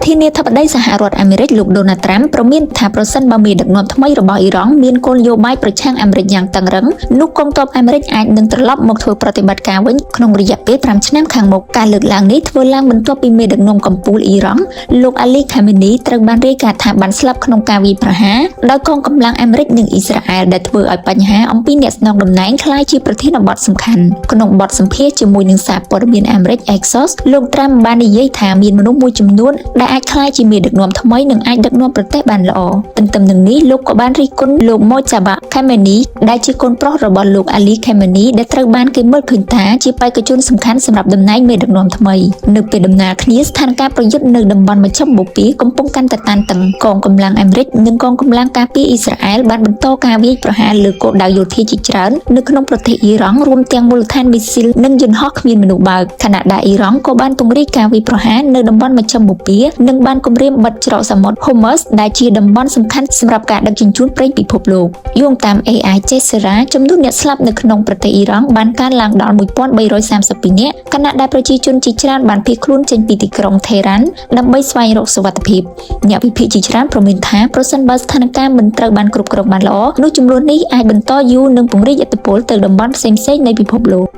ធានាធិបតីសហរដ្ឋអាមេរិកលោកដូណាល់ត្រាំព្រមានថាប្រសិនបើមេដឹកនាំថ្មីរបស់អ៊ីរ៉ង់មានគោលនយោបាយប្រឆាំងអាមេរិកយ៉ាងតឹងរឹងនោះកងទ័ពអាមេរិកអាចនឹងត្រឡប់មកធ្វើប្រតិបត្តិការវិញក្នុងរយៈពេល5ឆ្នាំខាងមុខការលើកឡើងនេះធ្វើឡើងបន្ទាប់ពីមេដឹកនាំកំពូលអ៊ីរ៉ង់លោកអាលីខាមេនីត្រូវបានរាយការណ៍ថាបានស្លាប់ក្នុងការវាយប្រហារដោយកងកម្លាំងអាមេរិកនិងអ៊ីស្រាអែលដែលធ្វើឲ្យបញ្ហាអំពីអ្នកស្នងតំណែងក្លាយជាប្រធានបទសំខាន់ក្នុងបទសម្ភាសន៍ជាមួយនឹងសារព័ត៌មានអាមេរិក Axios លោកត្រាំបាននិយាយថាមានមនុស្សមួយចំនួនដែលអាចក្លាយជាមេដឹកនាំថ្មីនិងអាចដឹកនាំប្រទេសបានល្អទន្ទឹមនឹងនេះលោកក៏បានរិះគន់លោកម៉ូចាបាខាមេនីដែលជាកូនប្រុសរបស់លោកអាលីខាមេនីដែលត្រូវបានគេមើលឃើញថាជាបេក្ខជនសំខាន់សម្រាប់តំណែងមេដឹកនាំថ្មីនៅពេលដំណើរគ្នាស្ថានភាពប្រយុទ្ធនៅតំបន់មជ្ឈិមបូព៌ាកំពុងកាន់តែតានតឹងកងកម្លាំងអាមេរិកនិងកងកម្លាំងការពារអ៊ីស្រាអែលបានបន្តការវាយប្រហារលើគោលដៅយោធាជាច្រើននៅក្នុងប្រទេសអ៊ីរ៉ង់រួមទាំងមូលដ្ឋានមីស៊ីលនិងយន្តហោះគ្មានមនុស្សបើកខណៈដែលអ៊ីរ៉ង់ក៏បានពង្រីកការវាយប្រហារនៅតំបន់មជ្ឈិមបូព៌ានិងបានគម្រាមបិទច្រកសមុទ្រ Hormuz ដែលជាតំបន់សំខាន់សម្រាប់ការដឹកជញ្ជូនប្រេងពិភពលោកយោងតាម AI Jazeera ចំនួនអ្នកស្លាប់នៅក្នុងប្រទេសអ៊ីរ៉ង់បានកើនឡើងដល់1332នាក់ខណៈដែលប្រជាជនជាច្រើនបានភៀសខ្លួនចេញពីទីក្រុងថេរ៉ាន់ដើម្បីស្វែងរកសុវត្ថិភាពអ្នកវិភាគជាច្រើនព្រមានថាប្រសិនបើស្ថានភាពមិនត្រូវបានគ្រប់គ្រងបានល្អនោះជម្លោះនេះអាចបន្តយូរនិងពង្រីកឥទ្ធិពលទៅតំបន់ផ្សេងៗនៃពិភពលោក។